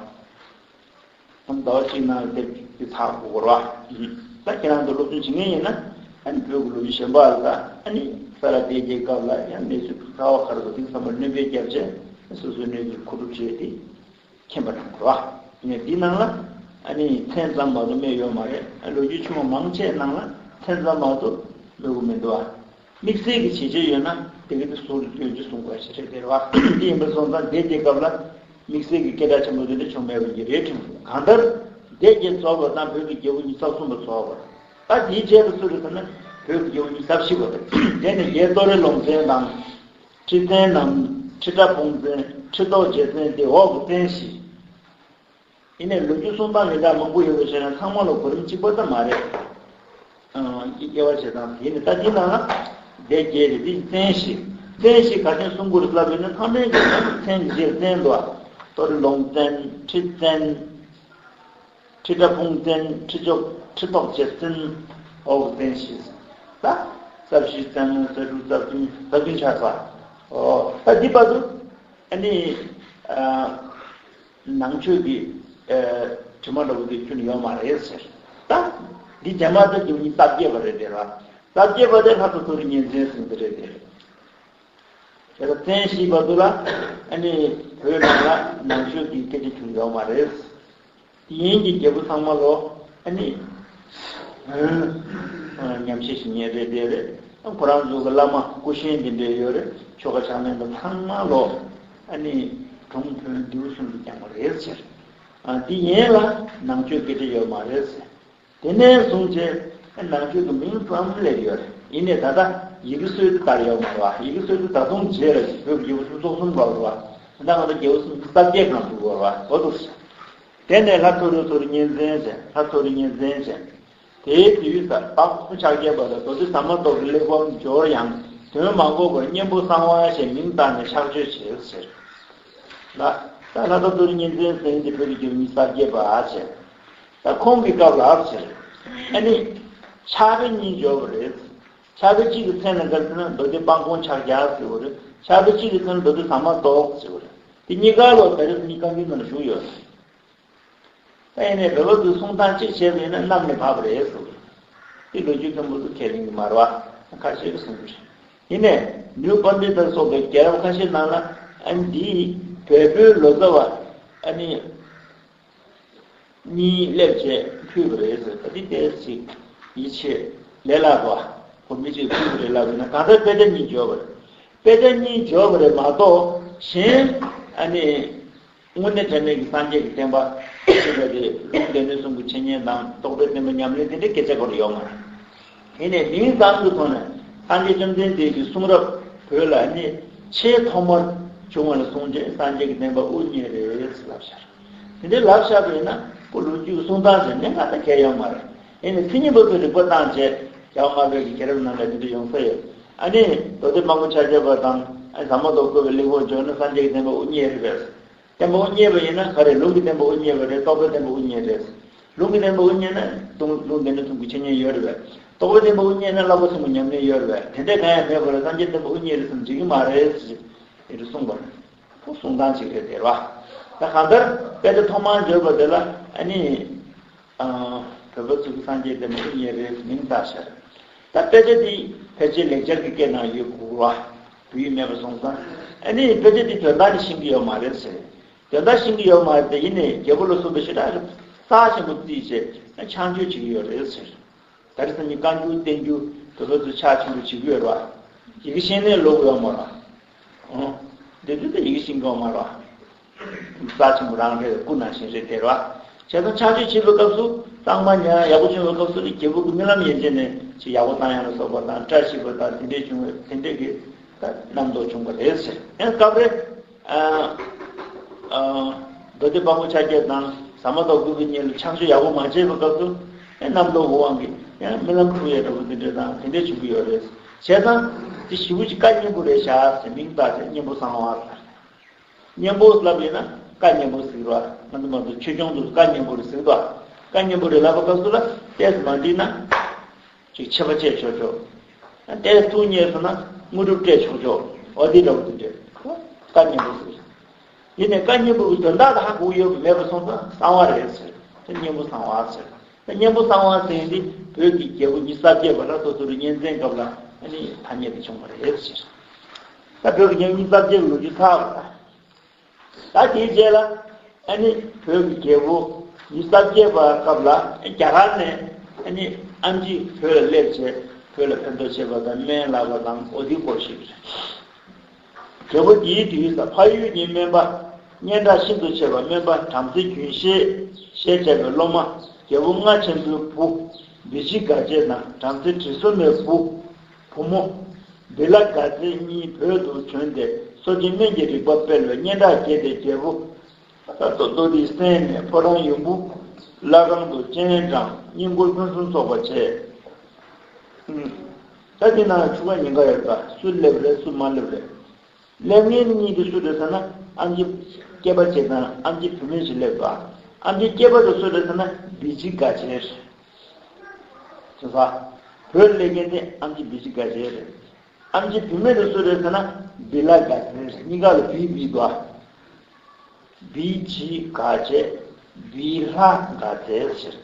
བ། ཟླ་བ་གཅིག་ནང་དེབ་འདི་ཚར་དགོས་རེད་བ། ད་ཁྱེད་རང་ཚོ་སློབ་སྦྱོང་བྱེད་མཁན་ཡིན་ན། ཨ་ནི་བོད་ཀྱི་ལོ་རྒྱུས་གཞན་པ་ལ། ཨ་ནི་ས་ལ་བདེ་རྒྱས་སྐབས་ལ་ཡང་གནས་ཚུལ་ག་བ་ག་རེ་འདུག་དེ་ཚང་མ་སྣོན་པ་བརྒྱབ་བྱས་སོ་སོའི་སྣོད་ཀྱི་མཁོ་སྒྲུབ་བྱས་ཏེ་མཁྱེན་པ་གནང་དགོས་རེད་བ། ཡིན་ནའི་འདི་ནང་ལ་ཨ་ནི་མཚན་ཙམ་མ་གཏོགས་སྨོས་ཡོད་མ་རེད། ཨ། ལོ་རྒྱུས་ཆུང་བ་མང་ཆེ་ནང་ལ་མཚན་ཙམ་མ་གཏོགས་སྨོས་ཀྱི་མི་འདུག་བ། དམིགས་བསལ་གྱི་བྱས་རྗེས་ཡོད་ན་དེ་ག་དེ་ཟུར་དུ་སྟོན་རྒྱུ་གསུང་དགོས་ཞེས་རེད་དེ་རེད་བ། དེ་ཡིན་པ་སོང་ཙང་དེ་དེ་སྐབས་ལ་དམིགས་བསལ་གྱི་སྐད་གྲགས་ཆེན་པོ་དེ་འདྲ་བྱུང་མེད་པ་ཡིན་གྱི་རེད་དྲན་སོང་། གང་ལྟར་སྡེ་བརྒྱད་རྫོགས་པ་དང་བོད་ཀྱི་རྒྱལ་པོ་ཉི་ཤུ་རྩ་གསུམ་པ་རྫོགས་པ། ད་དེའི་རྗེས་ལ་སུ་རེད་ཟེར་ན་བོད་ཀྱི་རྒྱལ་པོ་ཉི་ཤུ་རྩ་བཞི་པ་རེད། དེ་ནས་རྒྱལ་ཏོ་རེ་ལུང་བཙན་དང་། ཁྲི་བཙན་ནམ། ཁྲི་ཁྲ་སྤུངས་བཙན། ཁྲི་ཐོག་རྗེ་བཙན་དེ་འོག་གི་བཙན་བཞི། ཡིན་ནའི་ལོ་རྒྱུས་གསུང་སྟངས་མི་འདྲ་མང་པོ་ཡོད་པ་བྱས་ན་ཚང་མ་ལ་གོ་རིམ་གཅིག་པ་ཙམ་མ་རེད། ཨང་། དབྱེ་བ་བྱེད་སྟངས་དེ་ཡིན་ནའི་ད་འདི་ནང་ལ་སྡེ་བརྒྱད་རེད། འདི་བཙན་བཞི། བཙན་བཞི་ག་ཚོད་གསུང་དགོས་རེད་ལབ་ཡོད་ན་ཚང་མའི་གི་མཚན་གྱི་རྗེས་བཙན་འདུག་ཨ། ཏོ་རེ་ལུང་བཙན། ཁྲི་བཙན། ཁྲི་ཁྲ་སྤུངས་བཙན། ཁྲི་ཐོག་ཁྲི་ཐོག་རྗེ་བཙན། འོག་བཙན་བཞི། ད་རྩ་བཞི་རྩ་ལྔ་རྩ་དྲུག་རྩ་བདུན་རྩ་བདུན་ཆགས་ས། ཨོ། ད་འདི་བར་དུ་ཨ་ནི། ཨ། ནང་ཆོས་ཀྱི། ཨ། དྲི་མ་འདྲ་བོ་དེ་ཁྱོན་ནས་ཡོད་མ་རེད་ཟེར། ད་འདི་རྗེས་མ་ད་རྒྱལ་པོ་ཉི་ཤུ་རྩ་བརྒྱད་པ་རེད་དེ་ར། རྩ་བརྒྱད་པ་དེ་ལྷ་ས་མཐོ་རིས་གཉན་བཙན་ཟེར་འདི་རེད་དེ། དེ་ལ་བཙན་བཞི་བར་དུ་ལ་ཨ་ནི་བོད་ནང་ལ་ནང་ཆོས་ཀྱི་སྐད་ཆ་བྱུང་ཡོད་མ་རེད། དེ་ཡིན་གྱི་རྒྱལ་པོ་ཚང་མ་ལོ་ཨ་ནི་ཉམས་བཞེས་ཤིག་ཉན་རེད་དེ་རེད། ཁོ་རང་ཚོ་གི་བླ་མ་སྐུ་གཤེན་དེ་འདྲས་ཡོད་རེད། ཆོ་ག་ཕྱག་ལེན་དང་ཚང་མ་ལོ་ཨ་ནི་གྲོང་བོན་ལྡེའུ་གསུམ་དུ་བསྐྱངས་པ་རེད་ཟེར། ཨ། དེ་ཡན་ལ་ནང་ཆོས་སྐད་ཆ་ཡོད་མ་རེད་ཟེར། དེ་ནས་བཟུང་བྱས་ནང་ཆོས་ཀྱི་མིང་ཙམ་སླེབས་ཡོད་རེད། ཡིན་ནའི་ད་ལྟ་ཡི་གེ་སྲོལ་དེ་དར་ཡོད་མ་རེད་བ། ཡི་གེ་སྲོལ་དེ་ད་དུང་རྗེས་ལ་བོད་ཀྱི་རྒྱལ་པོ་སུམ་ཅུ་སོ་གསུམ་པ་རེད་བ། ད་ལྟ་ང་ཚོ་རྒྱལ་པོ་སུམ་ཅུ་རྩ་བརྒྱད་གང་འདུག་བ་རེད་བ། འོ་འདུག་ཟེར། དེ་ནས་ལྷ་མཐོ་རིས་མཐོ་རིས་གཉན་བཙན་བྱས། ལྷ་མཐོ་རིས་གཉན་བཙན་བྱས། དེའི་དུས་ས་དཔལ་ཕྱག་རྒྱ་པ་དང་མདོ་སྡེ་ཟ་མ་ཏོག་གི་གླེགས་བམ་འབྱོར་ཡང་དོན་མ་གོ་བར་གཉན་པོ་གསང་བ་ཞེས་མིང་བཏགས་ནས་ཕྱག་མཆོད་བྱས་ཟེར། ལ། ད་ལྷ་མཐོ་རིས་གཉན་བཙན་ཟེར་མཁན་དེ་བོད་ཀྱི་རྒྱལ་པོ་ཉི་ཤུ་རྩ་བརྒྱད་པ་ཟེར། ད་ཁོང་གི་སྐབས་ལ་ཟེར། ཨ་ནི། ཕྱག་དཔེ་གཉིས་འབྱོར་བ་རེད། ཕྱག་དཔེ་གཅིག་གི་མཚན་ལ་ག་རེ་ཟེར་ན་མདོ་སྡེ་དཔལ་མགོན་ཕྱག་རྒྱ་ཟེར་བ་རེད། ཕྱག་དཔེ་གཅིག་གི་མཚན་ལ་མདོ་སྡེ་ཟ་མ་ཏོག་ཟེར་བ་རེད། དེ་གཉིས་ཀ་ལོ་བེ་རི་སི་གཉིས་ཀ་གི་ནང་བཞུགས་ཡོད་རེད། ད་ཡིན་ནའི་བོད་པ་ཚོས་གསུང་སྟངས་གཅིག་བྱས་པ་ཡིན་ན་གནམ་ནས་བབས་པ་རེད་ཟེར་བ་རེད། དེ་ལོ་རྒྱུས་མཐོན་པོ་ཚོ་ཁས་ལེན་གྱི་མ་རེད་བ། ཁ་ཤས་ཀྱིས་གསུང་གི་རེད། ཡིན་ནའི་ནིའུ་པཎྜི་ཏ་སོགས་པའི་རྒྱལ་རབས་ཁ་ཤས་ནང་ལ་ཨ་ནི་འདིས་བལ་པོའི་ལོ་ཙཱ་བ་ཨ་ནི་གཉིས་སླེབས་བྱས་ཕུལ་བ་རེད་ཟེར། ད་འདི་ཏོག་ཙམ་ཡིད་ཆེས་ལས་སླ་བ། བོད་མི་གཅིག་ཕུལ་བ་རེད་ལབ་ཡིན་ན་གང་ལྟར་དཔེ་ཆ་གཉིས་འབྱོར་བ་རེད། དཔེ་ཆ་གཉིས་འབྱོར་བ་རེད་མ་གཏོགས་གཞན་ཨ་ནི། དངོས་གནས་དྲང་གནས་ཀྱི་སངས་རྒྱས་ཀྱི་བསྟན་པ་ཞེས་པ་དེ་ལུང་སྡེ་སྣོད་གསུམ་གྱི་འཆད་ཉན་དང་རྟོགས་པའི་བསྟན་པ་ཉམས་ལེན་དེ་འདྲའི་སྐད་ཆ་གོ་ར་ཡོད་མ་རེད། དེ་ནས་མིང་ཙམ་དུ་མཐོང་ནས་སངས་རྒྱས་བཅོམ་ལྡན་འདས་ཀྱི་གསུང་རབ་བོད་ལ་ནི་ཆེས་ཐོག་མར་བྱུང་བ་ལ་སོང་རྗེས་སངས་རྒྱས་ཀྱི་བསྟན་པ་དབུ་བརྙེས་རེད་ཟེར་ལབ་ཤག་དེ་འདྲའི་ལབ་བཞག་པ་ཡིན་ན་ཁོ་ལོ་རྒྱུས་གསུང་སྟངས་ཟེར་ནས་ང་ད་གལ་ཡོད་མ་རེད། ཡིན་ནའི་མཚན་ཉིད་པ་ཚོས་རིག་པ་བཏང་བྱས་རྒྱལ་བ་ལྔ་པའི་གི་རྒྱལ་རབས་ནང་ལ་དེ་འདྲ་ཡོང་ས་ཡོད། ཨ་ནི་མདོ་སྡེ་དཔང་པོ་ཕྱག་རྒྱ་པ་དང་ཨ་ཟ་མ་ཏོག་བཀོད་པའི་གླེགས་བམ་འཇོག་ན་སངས་རྒྱས་ཀྱི་བསྟན་པ་དབུ་བརྙེས་རེད་པས། བསྟན་པ་དབུ་བརྙེས་པ་ཡིན་ན་ག་རེ་ལུང་གི་བསྟན་པ་དབུ་བརྙེས་པ་རེད། རྟོགས་པའི་བསྟན་པ་དབུ་བརྙེས་རེད། ལུང་གི་བསྟན་པ་དབུ་བརྙེས་ན་ལུང་ལུང་སྡེ་སྣོད་གསུམ་གྱི་འཆད་ཉན་ཡོད་རེད་པས། རྟོགས་པའི་བསྟན་པ་དབུ་བརྙེས་ན་བསླབ་པ་གསུམ་གྱི་ཉམས་ལེན་ཡོད་རེད་པས། དེ་འདྲ་གང་ཡང་མེད་པར་སངས་རྒྱས་བསྟན་པ་དབུ་བརྙེས་རེད་བསམ་བྱེད་ཀྱི་མ་རེད་ཟེར་དེ་འདྲ་གསུངས་པ་རེད། ཁོ་གསུང་སྟངས་ཅིག་རེད་དེ་རེད་བ། ད་གང་ལྟར་དཔེ་ཆ་ཐོག་མར་བརྗོད་པ་དེ་ལ་ཨ་ནི། བོད་པ་ཚོས་སངས་རྒྱས་བསྟན་པ་དབུ་བརྙེས་རེད་མིང་བཏགས་ཤག་ད་དཔེ་ཆ་འདི་ཕལ་ཆེར་ལེགས་སྦྱར་གྱི་སྐད་ནང་ཡོད་དགོས་པ། བོད་ཡིག་མེད་པ་སོང་ཙང་ཨ་ནི་དཔེ་ཆ་འདི་དོན་དག་ནི་ཤེས་ཀྱི་ཡོད་མ་རེད་ཟེར། དོན་དག་ཤེས་ཀྱི་ཡོད་མ་རེད་དེ་ཡིན་ནའི་རྒྱལ་པོ་ལ་སོགས་པའི་ཞེ་དྲག་རྩ་ཆེན་པོ་བརྩིས་བྱས་ཆང་སྤྱོད་བྱེད་ཀྱི་ཡོད་རེད་ཟེར། ད་རེས་སང་ཉིན་བཀའ་འགྱུར་བསྟན་འགྱུར་དེ་ཚོ་ཚོ་ཆ་ཆེན་པོ་བྱེད་ཀྱི་ཡོད་རེད་བ། ཡི་གེ་ཤེས་ནས་ཀློག་གི་ཡོད་མ་རེད། ཨོ། འདི་དུས་ད་ཡི་གེ་ཤེས་ཀྱི་ཡོད་མ་རེད་བ། རྩ་ཆེན་པོ་རང་རེད། སྐུ་ནང་བཞིན་རེད་དེ་རེད་བ། བྱས་ཙང་ཕྱག་མཆོད་བྱེད་པའི་སྐབས་སུ་གཙང་མ་ཉར་ཡག་པོ་བྱུང་བའི་སྐབས་སུ་ནི་རྒྱལ་པོ་གི་རྨི་ལམ་ཡན་ཆད་ནས་ཅིག་ཡག་པོ་བཏང་ཡག་ལ་སོགས་པ་དང་བཀྲ་ཤིས་པ་དང་དེ་འདྲས་བྱུང་བའི་དེ་འདྲས་ཀྱི་ད་རྣམ་རྟོག་བྱུང་བ་རེད་ཟེར། ཡང་སྐབས་རེ། ཨ། ཨ། མདོ་སྡེ་དཔང་པོ་ཕྱག་རྒྱ་དང་ཟ་མ་ཏོག་བཀོད་པའི་ཉིན་ལ་ཕྱག་མཆོད་ཡག་པོ་མ་བྱས་པའི་སྐབས་སུ་ཨེ་རྣམ་རྟོག་གི་དབང་གིས་ཡང་རྨི་ལམ་འཁྲུག་ཡས་འདྲ་པོ་འདི་འདྲ་དང་དེ་འདྲས་བྱུང་གི་ཡོད་རེད། བྱས་ཙང་དེ་ཞེ་པོ་ཅིག་བཀའ་གཉན་པོ་རེད་ཤག་ཟེར་མིང་བཏགས་ཏེ་གཉན་པོ་གསང་བ་ཟེར། གཉན་པོ་ལབ་ཡིན་ན་བཀའ་གཉན་པོ་ཟེར་བ། ང་ཚོ་མ་གཏོགས་ཆོས་སྐྱོང་ཚོས་བཀའ་གཉན་པོ་རེད་ཟེར་གི་འདུག་བཀའ་གཉན་པོ་རེད་ལབ་པའི་སྐབས་སུ་ལ་ཏོག་ཙམ་མ་འགྲིག་ན། ཅིག་ཆད་པ་བཅད་ཆོག་ཆོག་ཏོག་ཙམ་ཐུགས་མཉེས་སོང་ན་དངོས་གྲུབ་སྤྲད་ཆོག་ཆོག་འོ་དེ་འདྲ་བོ་དེ་འདྲས། བཀའ་གཉན་པོ་ཟེར། ཡིན་ནའི་བཀའ་གཉན་པོ་གི་དོན་དག་ད་ཧ་གོ་ཡོད་མེད་པ་སོང་ཙང་གསང་བ་རེད་ཟེར། དེ་གཉན་པོ་གསང་བ་ཟེར། དེ་གཉན་པོ་གསང་བ་ཟེར་འདི་བོད་ཀྱི་རྒྱལ་པོ་ཉི་ཤུ་རྩ་བརྒྱད་པ་ལ་སོ་སོ་རུ་གཉན་བཙན་སྐབས་ལ་ཨ་ནི་ཐ་སྙད་དེ་བྱུང་བ་རེད་ཟེར། ད་བོད་ཀྱི་རྒྱལ་པོ་ཉི་ཤུ་རྩ་བརྒྱད་པའི་ལོ་རྒྱུས་ཚར་བ་ད། ད་དེའི་རྗེས་ལ་ཨ་ནི་བོད་ཀྱི་རྒྱལ་པོ་ཉི་ཤུ་རྩ་བརྒྱད་པ་སྐབས་ལ་རྒྱ་གར་ནས་ཨ་ནི་ཨེམ་ཆི་བོད་ལ་སླེབས་བྱས་བོད་ལ་ཕན་ཐོགས་བྱེད་པ་དང་སྨན་བླངས་པ་དང་འོ་དེའི་སྐོར་ཞིག་རེད། རྒྱལ་པོ་དེའི་དུས་ས་ཕ་ཡུལ་གྱི་སྨན་པ་སྙན་གྲགས་ཤིན་ཏུ་ཆེ་བ་སྨན་པ་བྲམ་ཟེ་རྒྱུན་ཤེས་ཞེས་བྱ་བའི་སློབ་མ་རྒྱལ་པོ་རྔ་ཆེན་པོའི་བུ་བི་ཇི་དགའ་རྒྱལ་དང་བྲམ་ཟེ་དྲི་བསུ་མའི་བུ་བུ་མོ་བི་ལ་དགའ་ཚལ་གཉིས་བོད་དུ་བྱོན་ཏེ་གསོ་སྦྱིན་སྨན་གྱི་རིག་པ་སྤེལ་བའི་སྙན་གྲགས་རྒྱས་ཏེ་རྒྱལ་པོ་ད་ལྟོ་མདོ་དེའི་གསན་ནས་ཕོ་བྲང་ཡུམ་བུ་བླ་སྒང་དུ་སྤྱན་དྲངས་བསྙེན་བཀུར་ཕུན་སུམ་ཚོགས་པ་བྱས། ད་འདི་ནང་ཆུ་ཁ་ཉིན་ཁ་ཡོད་པ་སུ་སླེབས་རེད་སུ་མ་སླེབས་རེད། སླེབས་མཁན་གཉིས་དེ་སུ་རེད་ཟེར་ན་ཨེམ་ཆི་སྐྱེས་པ་ཅིག་དང་ཨེམ་ཆི་བུད་མེད་ཅིག་སླེབས་པ། ཨེམ་ཆི་སྐྱེས་པ་དེ་སུ་རེད་ཟེར་ན་བི་ཇི་དགའ་རྒྱལ་རེད། ཅེས་བོད་སླེབས་མཁན་དེ་ཨེམ་ཆི་བི་ཇི་དགའ་རྒྱལ་རེད། ཨེམ་ཆི་བུད་མེད་དེ་སུ་རེད་ཟེར་ན་བི་ལ་དགའ་རྒྱལ་རེད། གཉིས་ཀ་ལ་བི་བི་འདུག་ཨ། བི་ཇི་དགའ་རྒྱལ། བི་ལ་དགའ་རྒྱལ་ཟེར།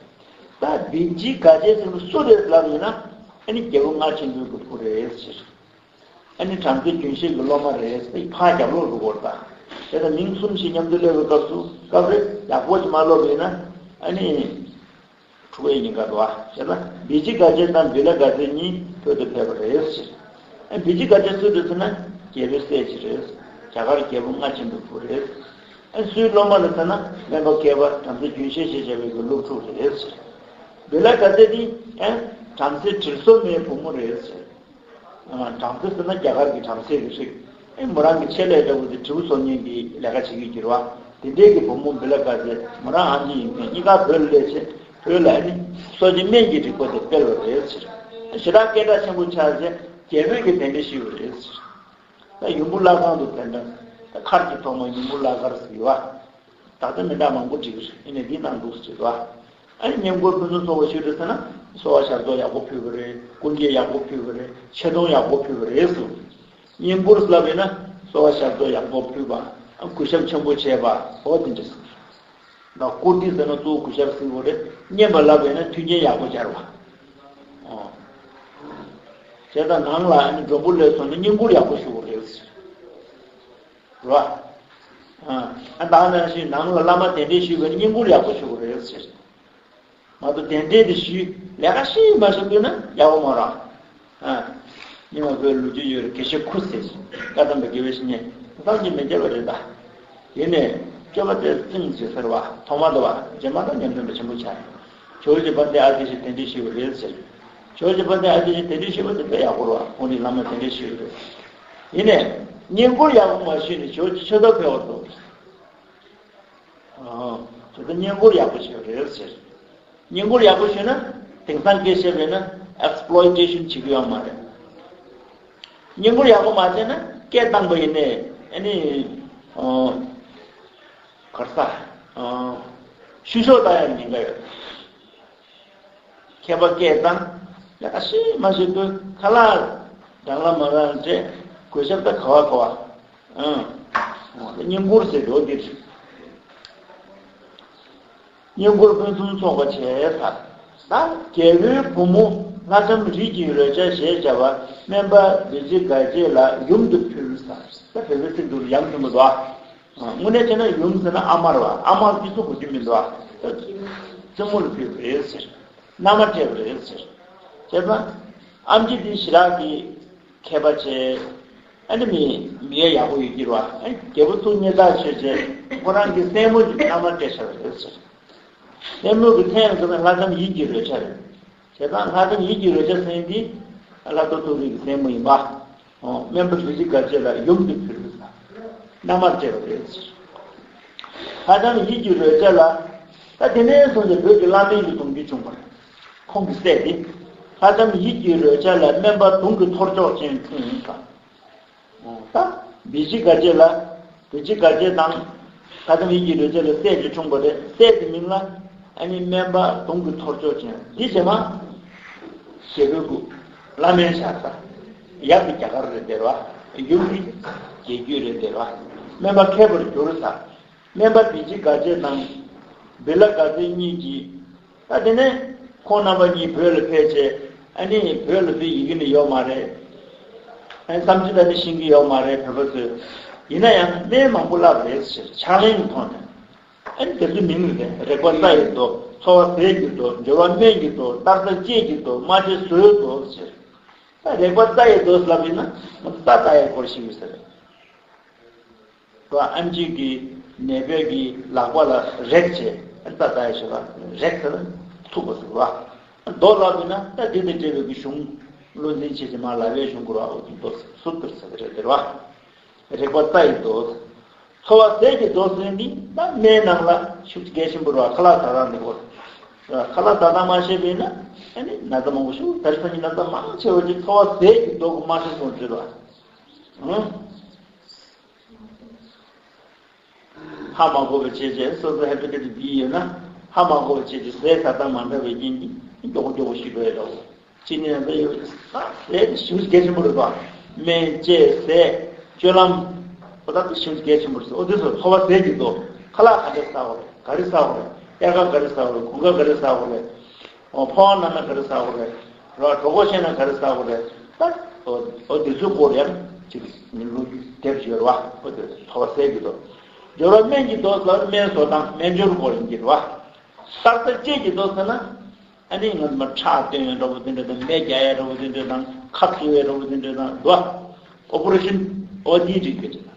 ད་བི་ཇི་དགའ་རྒྱལ་ཟེར་བ་སུ་རེད་ལབ་ཡིན་ན་ཨ་ནི་རྒྱལ་པོ་རྔ་ཆེན་པོའི་གི་བུ་རེད་ཟེར། ཨ་ནི་བྲམ་ཟེ་རྒྱུན་ཤེས་ཀྱི་སློབ་མ་རེད་ཟེར་ཕར་རྒྱབ་ལོགས་རུ་བོར་ད། དེ་ལྟར་མིང་གསུམ་ཞིག་མཉམ་དུ་སླེབས་པའི་སྐབས་སུ་སྐབས་རེ་ཡག་པོ་ཞིག་མ་ཀློག་པ་ཡིན་ན་ཨ་ནི། འཁྲུག་པའི་ཉེན་ཁ་འདུག་ཨ། བྱས་ན་བི་ཇི་དགའ་རྒྱལ་དང་བི་ལ་དགའ་རྒྱལ་གཉིས་བོད་དུ་ཕེབས་པ་རེད་ཟེར། ཨ་བི་ཇི་དགའ་རྒྱལ་སུ་རེད་ཟེར་ན་རྒྱལ་པོའི་སྲས་ཅིག་རེད། རྒྱ་གར་རྒྱལ་པོ་རྔ་ཆེན་པོའི་བུ་རེད། ཨ་སུའི་སློབ་མ་རེད་ཟེར་ན་སྨན་པ་མཁས་པ་བྲམ་ཟེ་རྒྱུན་ཤེས་ཞེས་བྱ་བའི་གི་སློབ་ཕྲུག་རེད་ཟེར། བི་ལ་དགའ་རྒྱལ་ནི་ཨ་བྲམ་ཟེ་དྲི་བསུ་མའི་བུ་མོ་རེད་ཟེར། ཨ་བྲམ་ཟེ་ཟེར་ན་རྒྱ་གར་གྱི་བྲམ་ཟེ་གི་རིགས། ཨེ་མོ་རང་གི་ཆེད་ལས་འདྲ་བོ་དེ་དྲིལ་བུ་བཟོ་མཁན་གྱི་ལས་ཀ་བྱེད་ཀྱི་ཡོད་རེད་བ། དེ་འདྲའི་གི་བུ་མོ་བི་ལ་དགའ་རྒྱལ་མོ་རང་ཨེམ་ཆི་ཡིན་མཁན་གཉིས་ཀ་བོད་ལ་སླེབས་བྱས་བོད་ལ་ཨ་ནི་གསོ་སྦྱིན་སྨན་གྱི་རིག་པ་དེ་སྤེལ་བ་རེད་ཟེར། ཞེ་དྲག་སྐད་གྲགས་ཆེན་པོ་ཆགས་རྗེས་རྒྱལ་པོས་ཀྱི་གདན་འདྲེན་ཞུས་པ་རེད་ཟེར། ད་ཡུམ་བུ་བླ་སྒང་དུ་གདན་འདྲེན། ད་མཁར་གྱི་ཐོག་མ་ཡུམ་བུ་བླ་མཁར་ཟེར་གྱི་ཡོད་བ། ད་ལྟ་མི་འདྲ་མང་པོ་བྲིས་ཀྱི་རེད། ཨ་ནི་འདི་ནང་འདུག་ཟེར་གྱི་ཡོད་བ། ཨ་ནི་བསྙེན་བཀུར་ཕུན་སུམ་ཚོགས་པ་ཞུས་རེད་ཟེར་ན་གསོལ་བ་ཞབས་ཏོག་ཡག་པོ་ཕུལ་བ་རེད། སྐུ་འགྱེད་ཡག་པོ་ཕུལ་བ་རེད། ཆེ་མཐོང་ཡག་པོ་ཕུལ་བ་རེད་གསུངས། བསྙེན་བཀུར་ལབ་ཡིན་ན་གསོལ་བ་ཞབས་ཏོག་ཡག་པོ་ཕུལ་བ། ཨ་གུས་ཞབས་ཆེན་པོ་བྱས་པ། འོ་དེ་འདྲ་གསུངས། ད་བཀུར་སྟི་ཟེར་ན་གཙོ་བོ་གུས་ཞབས་ཟེར་བ་རེད། བསྙེན་པ་ལབ་ཡིན་ན་མཐུན་རྐྱེན་ཡག་པོ་སྦྱར་བ། ཨོ། བྱས་ཙང་ནང་ལ་ཨ་ནི་མགྲོན་པོ་སླེབས་སོང་ན་བསྙེན་བཀུར་ཡག་པོ་ཞུ་དགོས་རེད། རེད་བ། ཨ་ད་ནང་བཞིན་ནང་ལ་བླ་མ་གདན་འདྲེན་ཞུས་པ་ཡིན་ན་བསྙེན་བཀུར་ཡག་པོ་ཞུ་དགོས་རེད་ཟེར། མ་གཏོགས་གདན་འདྲེན་དེ་ཞུས་ལས་ཀ་ཤེས་མ་ཤེས་ལྟོས་ན་ཡག་པོ་མ་རེད། ཨ། རྙིང་མ་བོད་ལོ་རྒྱུས་ཡོད་རེད། དགེ་བཤེས་ཁུ་ཚེ་ཞེས་བཀའ་གདམས་པའི་དགེ་བའི་བཤེས་གཉེན་བསམ་གྱིས་མི་ཁྱབ་པ་རེད་ད། དེ་ནས་སྐྱོབ་པ་སྟེ་ཚིག་ཅེས་ཟེར་བ་ཐོག་མ་དུ་བ་རྗེ་མ་དང་ཉམས་ལྡན་པ་ཆེན་པོ་ཆགས། ཇོ་བོ་རྗེ་དཔལ་ལྡན་ཨ་ཏི་ཤས་དེ་འདྲའི་ཞིག་རེད་ཟེར། ཇོ་བོ་རྗེ་དཔལ་ལྡན་ཨ་ཏི་ཤས་དེ་འདྲའི་ཞིག་པ་དེ་དཔེ་ཡག་པོ་རེད་བ། ཁོང་གི་བླ་མ་དེ་འདྲའི་ཞིག་རེད། ཡིན་ནས་བསྙེན་བཀུར་ཡག་པོ་མ་ཞུས་ནས་ཇོ་བོ་རྗེ་ཆོས་ཐབས་འཕེལ་བར་འདུག་ཨ། དེ་ཚོ་བསྙེན་བཀུར་ཡག་པོ་བྱེད་རེད་ཟེར། བསྙེན་བཀུར་ཡག་པོ་ཞུས་ན་དེང་སང་སྐད་བཤད་པས་ན་ཨེག་སི་པི་ལོའི་ཊེ་ཤན་བྱེད་ཀྱི་ཡོད་མ་རེད། བསྙེན་བཀུར་ཡག་པོ་མ་བྱས་ན་སྐད་བཏང་པ་ཡིན་ནའི་ཨ་ནི་ཨོ་གར་ས་ཨོ་ཤུ་ཤོག་ལྟ་ཡང་ཉེན་ཁ་ཡོད། མཁས་པ་སྐད་བཏང་། ཡ་ཤེས་མ་ཤེས་དུས་ཁ་ལག་དྲང་ལ་མ་རང་བྱས་གོས་ཞབས་ད་ག་བ་ག་བ། ཨང་། བསྙེན་བཀུར་ཟེར་འགྲོ་འདིར། བསྙེན་བཀུར་ཕུན་སུམ་ཚོགས་པ་བྱས་ཚར། ད་རྒྱལ་པོའི་བུ་མོ་ལྷ་ལྕམ་རིགས་ཀྱི་རོལ་ཆ་ཞེས་བྱ་བ་སྨན་པ་བི་ཇི་ག་རྗེ་ལ་ཡུམ་དུ་ཕུལ་ཟེར། ད་བོད་པའི་ཚིག་འདུག་ཡང་དུ་མི་འདུག་ཨ། དངོས་གནས་བྱས་ན་ཡུམ་ཟེར་ན་ཨ་མ་རེད་བ། ཨ་མ་སྐྱེ་ཚུལ་གོ་རྒྱུ་མི་འདུག་ཨ། ད་བཙུན་མོ་ལ་ཕུལ་བ་རེད་ཟེར། མནའ་མ་སྤྲད་པ་རེད་ཟེར། བྱས་ཙང་ཨམ་ཆི་དེ་ཞེ་དྲག་གི་མཁས་པ་བྱས། ཨ་ནི་མི་མི་ཡ་ཡག་པོ་ཡོད་ཀྱི་རེད་བ། ཨ་ནི་རྒྱལ་པོ་ཐུགས་མཉེས་ཐག་ཆོད་བྱས་ཁོ་རང་གི་སྲས་མོ་གི་མནའ་མ་སྤྲད་བཞག་པ་རེད་ཟེར། སྲས་མོ་གི་མཚན་ཡང་ཟེར་ན་ལྷ་ལྕམ་ཡིད་ཀྱི་རོལ་ཆ་རེད། བྱས་ཙང་ལྷ་ལྕམ་ཡིད་ཀྱི་རོལ་ཆ་ཟེར་མཁན་འདི་ལྷ་ཐོ་ཐོ་རི་གི་སྲས་མོ་ཡིན་པ། ཨོ། སྨན་པ་བི་ཇི་ག་རྗེ་ལ་ཡུམ་དུ་ཕུལ་བ་དང་། མནའ་མར་སྤྲད་པ་རེད། ལྷ་ལྕམ་ཡིད་ཀྱི་རོལ་ཆ་ལ། ད་དེ་ནས་བཟུང་སྟེ་བོད་ཀྱི་བླ་སྨན་གྱི་གདུང་རྒྱུད་བྱུང་བ་རེད། ཁོང་གི་སྲས་དེ། ལྷ་ལྕམ་ཡིད་ཀྱི་རོལ་ཆ་ལ་སྨན་པ་གདུང་གི་ཐོར་ཅོག་ཅན་འཁྲུངས་ཡིན་ཙང་། ད་བི་ཇི་ག་རྗེ་ལ། བི་ཇི་ག་རྗེ་དང་། ད་ལྟ་མི་གི་རོལ་ཆ་ལ་སྲས་ཅིག་འཁྲུངས་པ་རེད། སྲས་དེ་མིང་ལ་ཨ་ནི་སྨན་པ་གདུང་གི་ཐོར་ཅོག་ཅན། འདི་རྗེས་མ་རྒྱལ་པོའི་སྐུ་བླ་སྨན་ཤར་ས། ཡབ་ཀྱི་རྒྱ་གར་རེད་འདིར་བ། ཡུམ་གྱི་རྒྱལ་རྒྱུད་རེད་འདིར་བ། སྨན་པ་མཁས་པར་གྱུར་ས། སྨན་པ་བི་ཇི་ག་རྗེ་དང་བི་ལ་ག་ཛེ་གཉིས་ཀྱིས། ད་དེ་ནས་ཁོང་རྣམ་པ་གཉིས་བོད་ལ་ཕེབས་བྱས། ཨ་ནི་བོད་ལ་ཕེབས་ཡི་གེ་ནི་ཡོད་མ་རེད། ཨ་ནི་བསམ་ཚུལ་ད་ནི་ཤེས་ཀྱི་ཡོད་མ་རེད་བོད་པ་ཚོས། ཡིན་ན་ཡང་སྨན་མང་པོ་བསླབས་རེད་ཟེར། ཕྱག་ལེན་གྱི་ཐོག་ནས། ཨ་ནི་དེ་ཚོའི་མིང་རེད། རེག་པ་རྩ་ཡི་མདོ། ཚོར་བ་ཟས་ཀྱི་མདོ། སྦྱོར་བ་སྨན་གྱི་མདོ། བརྟག་ས་དཔྱད་ཀྱི་མདོ། སྨྲ་བྱེད་བཟོའི་མདོ་ཟེར། ད་རེག་པ་རྩ་ཡི་མདོ་ལབ་ཡིན་ན་རྩ་ལྟ་ཡའི་སྐོར་ཞིག་ཡོད་ས་རེད། ཨམ་ཆི་གི་ནད་པའི་གི་ལག་པ་ལ་རེག་བྱས། ཨ་ནི་རྩ་ལྟ་ཡ་ཞོར་ལ་རེག་ཟེར་ན་ཐུག་པ་ཟེར་བ། མདོ་ལབ་ཡིན་ན་ད་འདི་དང་འབྲེལ་བའི་གི་གཞུང་བློ་འཛིན་བྱེད་ཀྱི་མ་ལབ་པའི་གཞུང་སྐོར་བ། འོ་དེ་མདོ་སུབ་ཏུ་ཟེར་རེད་དེ་རེད་བ། རེག་པ་རྩ་ཡི་མདོ། ཚོར་བ་ཟས་ཀྱི་མདོ་ཟེར་འདི་ད་སྨན་ནང་ལ་ཤུགས་གལ་ཆེན་པོ་རེད་བ། ཁ་ལག་ཟ་སྟངས་འདི་སྐོར། ཁ་ལག་ཟ་སྟངས་མ་ཤེས་པ་ཡིན་ན་ཨ་ནི་ན་ཚ་མང་པོ་ཤུགས་ད་རེས་སང་ཉིན་ན་ཚ་མང་ཆེ་བ་ཅིག་ཚོར་བ་ཟས་ཀྱི་མདོ་གི་མ་ཤེས་སོང་ཟེར་བ། ཧ་མ་གོ་བའི་ཆེད་ཅེས། སོ་སོ་ཧེ་པ་ཏའི་ཊིས་བྷི་ཡོད་ན་ཧ་མ་གོ་བའི་ཆེད་ཅེས་ཟས་ཟ་སྟངས་མ་འདྲ་བའི་རྐྱེན་གྱིས་མགྱོགས་པོ་མགྱོགས་པོ་ཤི་འགྲོ་ཡ་འདྲ་བོ། ཅི་ནས་ཟས་ཡོད་ཟས་དེ་ཞེ་པོ་གལ་ཆེན་པོ་རེད་པ། སྨན་དཔྱད་ཟས་སྤྱོད་ལམ། ཨོ་ད་དེ་ཞེ་པོ་གལ་ཆེན་པོ་རེད། ཨོ་དེ་ཚོ་ཚོར་བ་ཟས་ཀྱི་མདོ། ཁ་ལག་ག་འདྲ་ཟ་དགོས་རེད། ག་རེ་ཟ་དགོས་རེད། དབྱར་ཁ་ག་རེ་ཟ་དགོས་རེད། དགུན་ཁ་ག་རེ་ཟ་དགོས་རེད། ཨོ་ཕོ་བ་ན་ན་ག་རེ་ཟ་དགོས་རེད། རོ་གྲོད་ཁོག་ཤོར་ན་ག་རེ་ཟ་དགོས་རེད། ད་ཨོ་ཨོ་དེ་ཚོའི་སྐོར་ཡང་ཅིག་ལོ་རྒྱུས་དེབ་ཅིག་ཡོད་རེད་བ། ཨོ་དེ་ཚོར་བ་ཟས་ཀྱི་མདོ། སྦྱོར་བ་སྨན་གྱི་མདོ་ཟེར་སྨན་བཟོ་སྟངས་སྨན་སྦྱོར་སྐོར་ཡིན་གྱི་རེད་བ། བརྟག་ས་དཔྱད་ཀྱི་མདོ་ཟེར་ན་ཨ་ནི་ང་ཚོ་མ་ཁྲག་བཏོན་ཡས་འདྲ་བོ་དེ་འདྲ་དང་། སྨན་རྒྱག་ཡས་འདྲ་བོ་དེ་འདྲ་དང་། ཁ་བཙུ་ཡས་འདྲ་བོ་དེ་འདྲ་དང་། འདུག་བ། ཨོ་པ་རེ་ཤན་ཨོ་དེའི་རིགས་ཀྱི་རེད།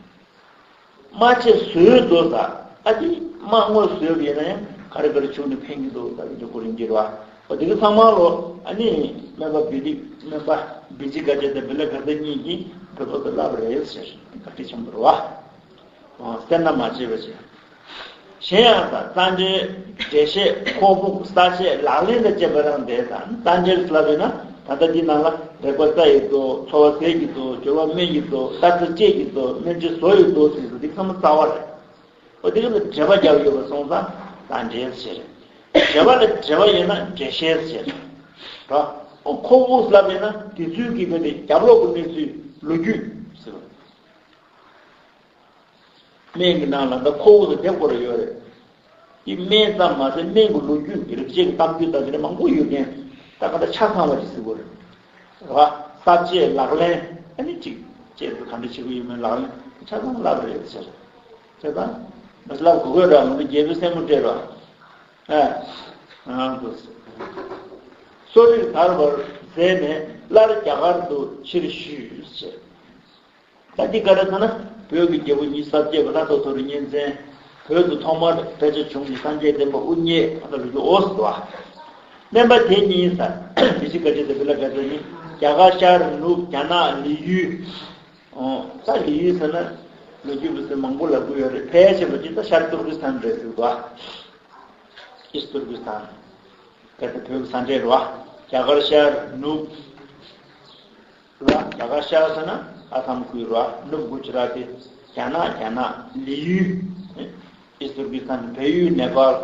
རྨ་ཆེ་བཟོའི་མདོ་ཟེར། ཨ་ནི་རྨ་དངོས་བཟོས་པ་ཡིན་ན་ཡང་ག་རེ་ག་རེ་བྱུགས་ནས་ཕན་གྱི་འདུག་ཟེར་བའི་སྐོར་ཡིན་གྱི་རེད་བ། འོ་དེ་གི་ཚང་མ་ལོ་ཨ་ནི་སྨན་པ་བི་ཏི་སྨན་པ་བི་ཇི་ག་རྗེ་དང་བི་ལ་ག་ཛེ་གཉིས་ཀྱིས་བོད་པ་ཚོ་བསླབས་རེད་ཟེར། བཀའ་དྲིན་ཆེན་པོ་རེད་བ། འོ་སེར་སྣ་མ་བྱེད་པ་བྱས། གཞན་ཡང་ད་རྩ་འགྲེལ་འགྲེལ་བཤད་ཁོག་དབུབ་གསལ་བཤད་ལག་ལེན་དང་བཅས་པ་རང་དེ་དང་། རྩ་འགྲེལ་ལབ་ཡོད་ན་ད་ལྟ་འདི་ནང་ལ་རེག་པ་རྩ་ཡི་མདོ། ཚོར་བ་ཟས་ཀྱི་མདོ། སྦྱོར་བ་སྨན་གྱི་མདོ། བརྟག་ས་དཔྱད་ཀྱི་མདོ། སྨན་དཔྱད་བཟོ་ཡི་མདོ་ཟེར་ཚུལ་འདི་ཚང་མ་རྩ་བ་རེད། འོ་དེ་ག་ལ་འགྲེལ་པ་རྒྱབ་ཡོད་པ་སོང་ཙང་རྩ་འགྲེལ་ཟེར། འགྲེལ་པ་ལ་འགྲེལ་པ་ཡོད་ན་འགྲེལ་བཤད་ཟེར། རོ། འོ་ཁོག་དབུབ་ལབ་ཡོད་ན་དེ་ཚུལ་གྱི་ག་དེ་རྒྱབ་ལོགས་ཀྱི་གནས་ཚུལ་ལོ་རྒྱུས་ཟེར་བ། སྨན་གྱི་ནང་ལ་ད་ཁོག་དབུབ་དེ་དེབ་སྐོར་ཡོད་རེད། དེ་སྨན་ཙམ་མ་ཟད་སྨན་གྱི་ལོ་རྒྱུས་ཀྱི་རིག་བྱེད་ཀྱི་གཏམ་རྒྱུད་དང་དེ་འདྲ་མང་པོ་ཡོད་མཁན། ད་ག་ད་ཆ་ཚང་བ་ཅིག་ཟེར་དགོས་རེད། རེད་བ། ས་དཔྱད་ལག་ལེན་ཨ་ནི་ཅིག་དཔྱད་དེ་ག་འདྲ་བྱེད་དགོས་ཡོད་མེད་ལག་ལེན་ཆ་ཚང་བསླབ་རེད་ཟེར། དེ་ད་མི་བསླབ་དགོས་དགོས་ར། ང་ཚོ་རྒྱལ་པོའི་སྲས་མོ་སྤྲད་ར། ཨ། ཨ་འདུག་གསོ་རིག་དར་བར། མཛད་ནས་སླར་རྒྱ་གར་དུ་ཕྱིར་བཞུད་ཟེར། ད་འདི་ག་རེ་ཟེར་ན། བོད་ཀྱི་རྒྱལ་པོ་ཉི་ཤུ་རྩ་བརྒྱད་པ་ལྷ་ཐོ་ཐོ་རི་གཉན་བཙན། བོད་དུ་ཐོག་མར་ཕལ་ཆེར་བྱུང་ནས་སངས་རྒྱས་བསྟན་པ་དབུ་བརྙེས། ཨ་ད་ལོ་རྒྱུས་འོ་ཟེར་བ། སྨན་པ་དེ་གཉིས་ཟེར། དེ་ཅི་ག་ཅི་ཟེར་བི་ལ་ག་ཚོད་ནི། རྒྱ་གར་ཤར་ནུབ་རྒྱ་ནག་ལི་ཡུལ། ཨོ། ད་ལི་ཡུལ་ཟེར་ན། ལོ་རྒྱུས་པ་ཚོས་མང་པོ་ལབ་གི་ཡོད་རེད། ཕལ་ཆེ་བ་ཅིག་ད་ཤར་ཏུར་ཀི་སི་ཐན་རེད་འདུག་བ། ཨིསྟ་ཏུར་ཀི་སི་ཐན། གལ་ཏེ་བོད་ཀྱི་ས་འབྲེལ་རོ། རྒྱ་གར་ཤར་ནུབ་རོ། རྒྱ་གར་ཤར་ཟེར་ན་ཨ་སམ་ཁུལ་རོ། ནུབ་གུ་ཇི་ར་ཏི། རྒྱ་ནག་རྒྱ་ནག་ལི་ཡུལ། ཨིས་ཏུར་ཀི་སི་ཐན། བལ་ཡུལ། ནེ་པཱལ།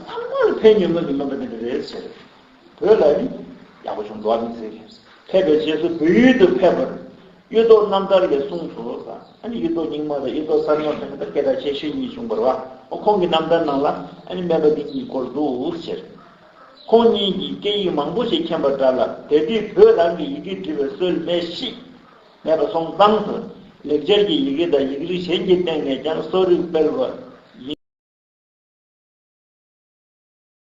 ཚང་མར་ཕན་ཉོན་མོངས་ཀྱི་སྨན་པ་དེ་འདྲ་རེད་ཟེར། བོད་ལ་ནི་ཡག་པོ་བྱུང་འདུག་ཨ་མི་ཚེ་གི། ཕེབས་པའི་རྗེས་སུ་བོད་ཡུལ་དུ་ཕེབས་པར། གཡུ་ཐོག་རྣམ་ཐར་ལས་གསུངས་སོ། ཨ་ནི་གཡུ་ཐོག་རྙིང་མ་དང་གཡུ་ཐོག་གསར་མ་ཟེར་ན་ད་སྐད་གྲགས་ཆེ་ཤོས་གཉིས་བྱུང་བ་རེད་བ། ཁོང་གི་རྣམ་ཐར་ནང་ལ་ཨ་ནི་སྨན་པ་འདི་གཉིས་སྐོར་འདུག་ཟེར། ཁོང་གཉིས་ཀྱིས་སྐད་ཡིག་མང་པོ་ཞིག་མཁྱེན་པ་འདྲ་ལ། དེ་དུས་བོད་རང་གི་ཡི་གེ་འབྲི་བའི་སྲོལ་མེད་ཤི། མེད་པ་སོང་ཙང་དུ། ལེགས་སྦྱར་གྱི་ཡི་གེ་དང་ཡིག་རིགས་གཞན་གྱི་སྟེང་ནས་ཀྱང་གསོ་རིག་སྤེལ་བ།